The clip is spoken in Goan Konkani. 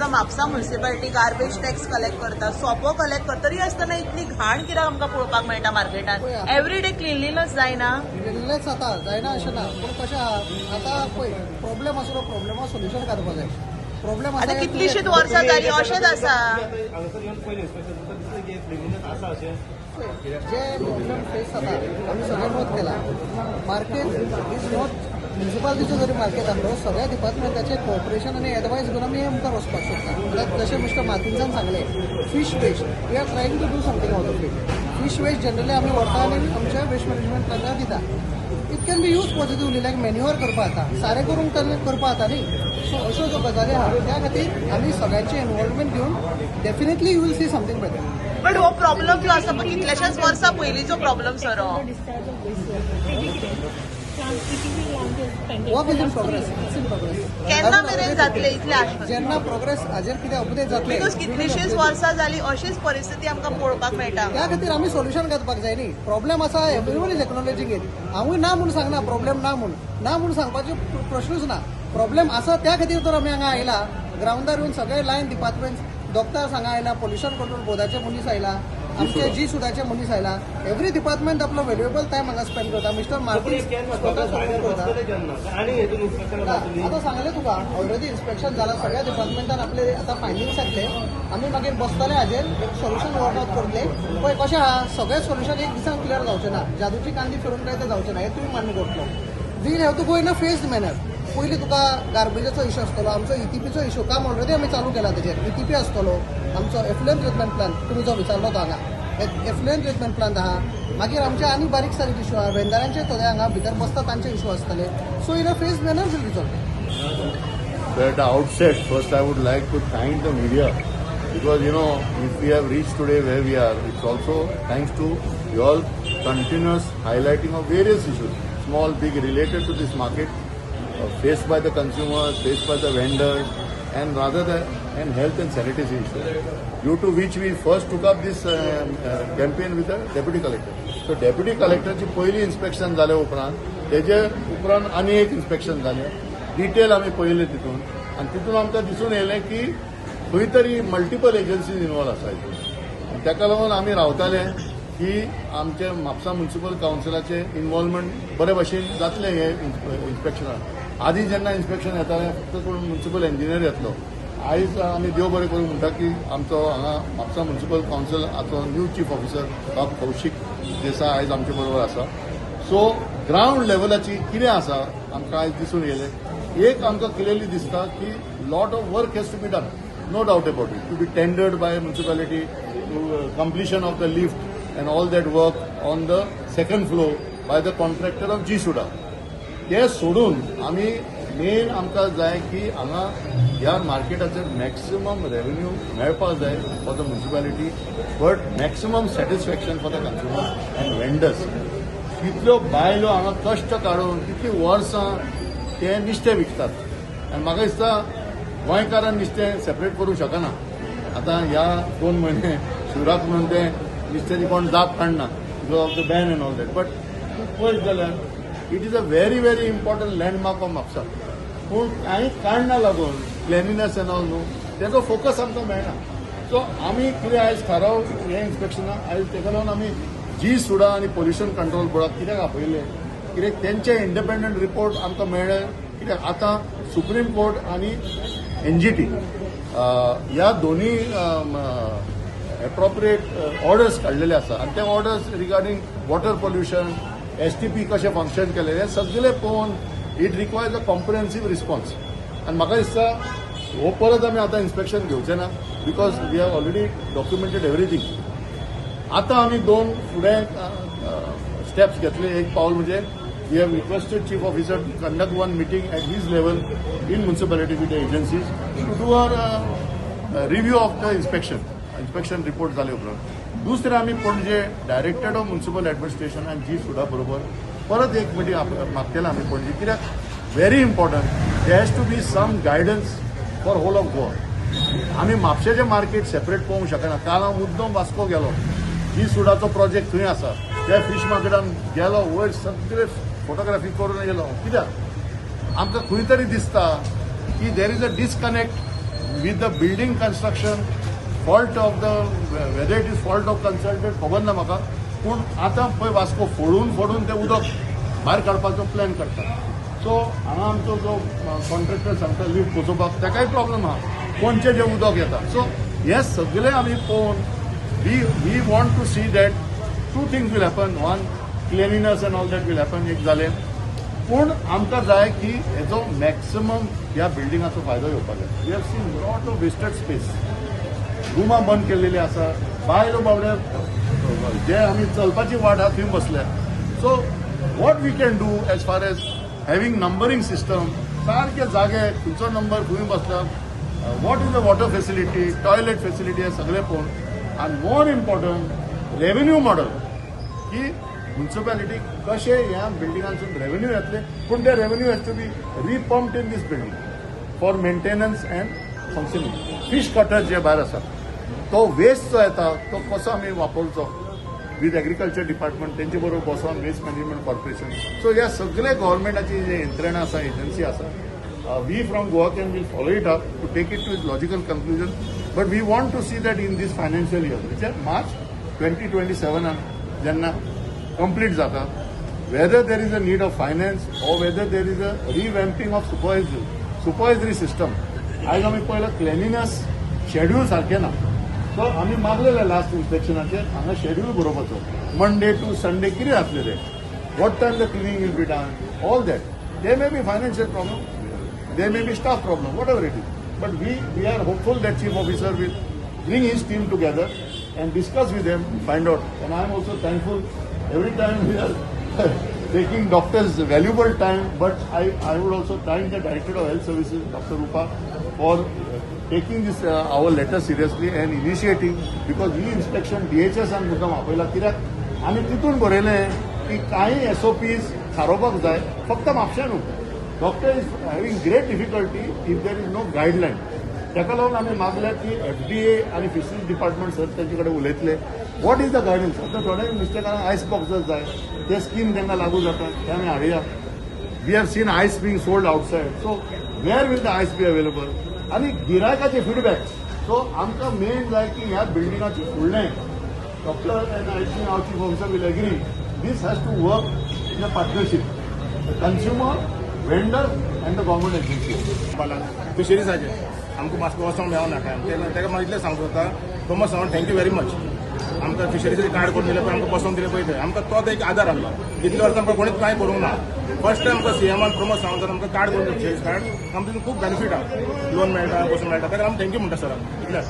Mapusa municipality garbage tax collect करता, सोपो कलेक्ट करता, तरी आसतना इतली घाण कित्याक आमकां पळोवपाक मेळटा मार्केटान? एवरी डे क्लिनलीनस जायना. क्लिनलीनेस जाता, जायना अशें ना, पूण कशें आहा, आतां पळय, प्रॉब्लेम आसलो, प्रॉब्लेमा सोल्युशन काडपाक जाय. प्रॉब्लेम आतां आसा. कितलींशींच वर्सां जालीं अशेंच आसा. हांगासर येवन पयलें इन्स्पेक्शन, तुमकां दिसलें की क्लिनलीनेस आसा अशें? जे प्रॉब्लेम फेस जाता, आमी सगळें नोट केला. मार्केट is not म्युन्सिपालिटीचो जरी मार्केट आसलो, सगळ्या डिपार्टमेंटाचे कोऑपरेशन आनी एडवायस घेवन आमी हे मुखार वचपाक सोदता. आतां जशें मिस्टर मार्टिन्सान सांगलें, fish waste, we are trying to do something out of it. Fish waste generally आमी व्हरता आनी आमच्या वेस्ट मॅनेजमेंट प्लांटार दिता. It can be used positively, like manure करपा जाता, सारें करूंक करपा जाता न्ही. सो अश्यो ज्यो गजाली आहा, त्या खातीर आमी सगळ्यांचे इन्वॉल्वमेंट घेवन definitely you will see something better. But हो प्रॉब्लम जो आसा पळय, कितल्याशाच वर्सां पयलींचो प्रॉब्लम सर हो. डिस्चार्ज ऑफ वेस्ट, तेजी कितें plant? Work is in progress, it's in progress. केन्ना मेरेन जातले इतलें आश्वासन? जेन्ना प्रोग्रेस हाजेर कितें अपडेट जातले. Because कितलीशीच वर्सां जाली अशीच परिस्थिती आमकां पळोवपाक मेळटा. त्या खातीर आमी सोल्युशन काडपाक जाय न्ही. प्रॉब्लेम आसा, everyone is acknowledging it. हांवूय ना म्हूण सांगना, प्रॉब्लेम ना म्हूण, ना म्हूण सांगपाचो प्रश्नूच ना. प्रॉब्लेम आसा, त्या खातीर तर आमी हांगा आयला. ग्रावंडार येवन सगळे लायन डिपार्टमेंट, डॉक्टर्स हांगा आयला, पोल्युशन कंट्रोल बोर्डाचे मनीस आयला, आमचे जी सुडाचे मनीस आयला. एवरी डिपार्टमेंट आपलो व्हेल्युएबल टायम हांगा स्पेंड करता. मिस्टर मार्टिन स्वता सपोर्ट करता. वचतले केन्ना आनी हेतून इन्स्पेक्शन जातली? आतां सांगलें तुका, ऑलरेडी इन्स्पेक्शन जाला. सगळ्या डिपार्टमेंटान आपले आतां फायंडींग्स येतले. आमी मागीर बसतले, हाजेर एक सोल्युशन वर्कआउट करतले. पळय कशें आहा, सगळें सोल्युशन एक दिसान क्लियर जावचें ना. जादूची कांदी फिरून काय तें जावचें ना, हें तुमी मान्य करतलो. We have to go in a phased manner. पयलीं तुका गार्बेजाचो इशू आसतलो, आमचो इटीपीचो इशू, काम ऑलरेडी आमी चालू केला तेजेर. इटीपी आसतलो, आमचो एफ्लुएंट ट्रिटमेंट प्लांट, तुमी जो विचारलो तो हांगा एफ्लुएंट ट्रिटमेंट प्लांट आहा. मागीर आमचे आनी बारीक सारीक इशू आहा, वेंडरांचे थोडे हांगा भितर बसता, तांचे इशू आसतले. So in a phased manner we'll resolve. So at the outset, first I would like to thank the media because if we have reached today where we are, it's also thanks to your continuous highlighting of various issues, small, big, related to this market, faced by the consumers, faced by the vendors, and rather than and health and sanitation issues. Due to which we first took up this campaign with the deputy collector. So deputy collector ची पहिली इन्स्पेक्शन जाल्या उपरांत, तेजे उपरांत आनी एक इन्स्पेक्शन जालें. डिटेल आमी पळयले तितून आनी तितून आमकां दिसून येयलें की खंय तरी मल्टिपल एजन्सीज इन्वॉल्व आसा हितून. आनी ताका लागून आमी रावताले की आमचे म्हापसा म्युन्सिपल कावन्सिलाचे इन्वॉल्वमेंट बरे भशेन जातलें हे इन्स्पेक्शनाक. आदी जेन्ना इन्स्पेक्शन येतालें, फक्त कोण म्युन्सिपल इंजिनियर येतलो. आयज आमी देव बरें करूं म्हणटा की आमचो हांगा म्हापसा म्युन्सिपल कावन्सिलाचो न्यू चीफ ऑफिसर बाब कौशीक देसाय आयज आमचे बरोबर आसा. सो ग्रावंड लेवलाची कितें आसा, आमकां आयज दिसून येयलें. एक आमकां क्लियरली दिसता की lot of work has to be done, no doubt about it, to be tendered by municipality to completion of the lift and all that work on the second floor by the contractor of GSUDA. ते सोडून आमी मेन आमकां जाय की हांगा ह्या मार्केटाचेर मॅक्सिमम रेवेन्यू मेळपाक जाय for the municipality, but maximum satisfaction for the consumers and vendors. कितल्यो बायलो हांगा कश्ट काडून कितलीं वर्सां ते नुस्तें विकतात आनी म्हाका दिसता गोंयकारान नुस्तें सेपरेट करूंक शकना. आतां ह्या 2 म्हयने शिवराक म्हणून ते नुस्त्याची कोण जाप काडना because of the ban and all that, but तूं पळयत जाल्यार it is a very very important landmark of Mapusa. पूण कांय कारणां लागून, क्लिनलीनस एन ऑल न्हू, तेजो फोकस आमकां मेळना. सो आमी कितें आयज थाराव हें इन्स्पेक्शनाक आयज, तेका लागून आमी जी सुडा आनी पोल्युशन कंट्रोल बोर्डाक कित्याक आपयलें? कित्याक तेंचे इंडिपेंडंट रिपोर्ट आमकां मेळ्ळे. कित्याक आतां सुप्रीम कोर्ट आनी एनजीटी ह्या दोन्ही एप्रोप्रिएट ऑर्डर्स काडलेले आसा आनी ते orders regarding water pollution, STP कशें फंक्शन केलें, हें सगळें पळोवन it requires a comprehensive response. आनी म्हाका दिसता हो परत आमी आतां इन्स्पेक्शन घेवचे ना because we have already documented everything. आतां आमी दोन फुडें स्टेप्स घेतले. एक पावल म्हणजे we have requested chief officer to conduct one meeting at his level in municipality with the agencies to do our review of the inspection, inspection report जाले उपरांत. दुसरें, आमी Panaji directorate of municipal administration आनी जी सुडा बरोबर परत एक मिटींग मागतले आमी पणजे, कित्याक very important, there has to be some guidance for whole of Goa. आमी म्हापशेचें मार्केट सेपरेट पळोवंक शकना. काल हांव मुद्दम वास्को गेलो. जी सुडाचो प्रोजेक्ट थंय आसा, त्या फीश मार्केटान गेलो, वयर सगळे फोटोग्राफी करून गेलो, कित्याक आमकां खंय तरी दिसता की there is a disconnect. With the building construction, fault of the, whether it is fault of consultant खबर ना म्हाका, पूण आतां पळय वास्को फोडून फोडून ते उदक भायर काडपाचो प्लॅन करता. सो हांगा आमचो जो कॉन्ट्रॅक्टर सांगता लिफ्ट बसोवपाक, ताकाय प्रॉब्लम आहा, कोणचें जें उदक येता. सो हें सगळें आमी पळोवन we want to see that two things will happen. One, cleanliness and all that will happen, एक जालें. पूण आमकां जाय की हेजो मॅक्सिमम ह्या बिल्डिंगाचो फायदो घेवपाक जाय. We have seen lot of wasted space, रुमां बंद केल्लेली आसा, बायलो बावडे जे आमी चलपाची वाट आहा थंय बसल्या. So what we can do as far as having numbering system, सारके जागे खंयचो नंबर खंय बसला, what is the water facility, toilet facility, हें सगळें पळोवन, आनी मोर इम्पॉर्टंट रेवेन्यू मॉडल की म्युन्सिपालिटी कशें ह्या बिल्डिंगांतसून रेवेन्यू येतले, पूण ते revenue has to be repumped in this building for maintenance and functioning. Fish cutter जे भायर आसा तो वेस्ट जो येता तो कसो आमी वापरचो विथ एग्रीकल्चर डिपार्टमेंट, तेंचे बरोबर बसोन वेस्ट मॅनेजमेंट कॉर्पोरेशन. सो ह्या सगळे गव्हर्मेंटाची जे यंत्रणा आसा, एजन्सी आसा, we from Goa CAN will follow it up to take it to its logical conclusion. But we want to see that in this financial year, म्हणजे मार्च 2027 जेन्ना कंप्लीट जाता, whether there is a need of finance or whether there is a revamping of supervisory system. आयज आमी पळयला क्लिनिनेस शेड्यूल सारकें ना. सो आमी मागलेले लास्ट इन्स्पेक्शनाचेर हांगा शेड्यूल बरोवपाचो, मंडे टू संडे कितें जातलें तें, what time the cleaning will be done, all that. There may be financial problem, there may be staff problem, whatever it is. But we are hopeful that chief officer will bring his team together and discuss with them, find out. And I am also thankful every time we are taking doctors' valuable time, but I would also thank the Director of Health Services, Dr. Rupa, for taking this our letter seriously and initiating, because he inspection DHS आन मुद्दाम आपयला, कित्याक आमी तितून बरयलें की कांय एसओपीज थारोवपाक जाय. फक्त म्हापशा न्हू, doctor is having great difficulty if there is no guideline. ताका लागून आमी मागल्या की एफडीए आनी फिशरीज डिपार्टमेंट सर तांचे कडेन उलयतले, what is the guidance. आतां थोड्या नुस्तेकारांक आयस बॉक्सस जाय, ते स्कीम तांकां लागू जाता, ते आमी हाडया. We have seen ice being sold outside, so where will the ice be available? आनी गिरायकाचे फिडबॅक. सो आमकां मेन जाय की ह्या बिल्डिंगाचे फुडलें, doctor and I think our chief officer will agree, this has to work in a partnership, the consumer, vendor and the government agency. फिशरीजाचेर आमकां मातसो वचोंक मेळना टायम, ताका म्हाका इतलें सांगता जाता. Thomas Sawant, thank you very much. आमकां फिशरीजाचें कार्ड करून दिलें पळय, आमकां बसोवन दिलें पळय, थंय आमकां तोच एक आदार आसलो. इतले वर्सां आमकां कोणीच कांय करूंक ना. फर्स्ट टायम आमकां सीएमान प्रमोद सावंतान आमकां कार्ड करून दिलें, फिशरीज कार्ड. आमकां तितून खूब बेनिफीट आहा, लोन मेळटा, बसून मेळटा. ताका आमी thank you म्हणटा सराक, इतलेंच.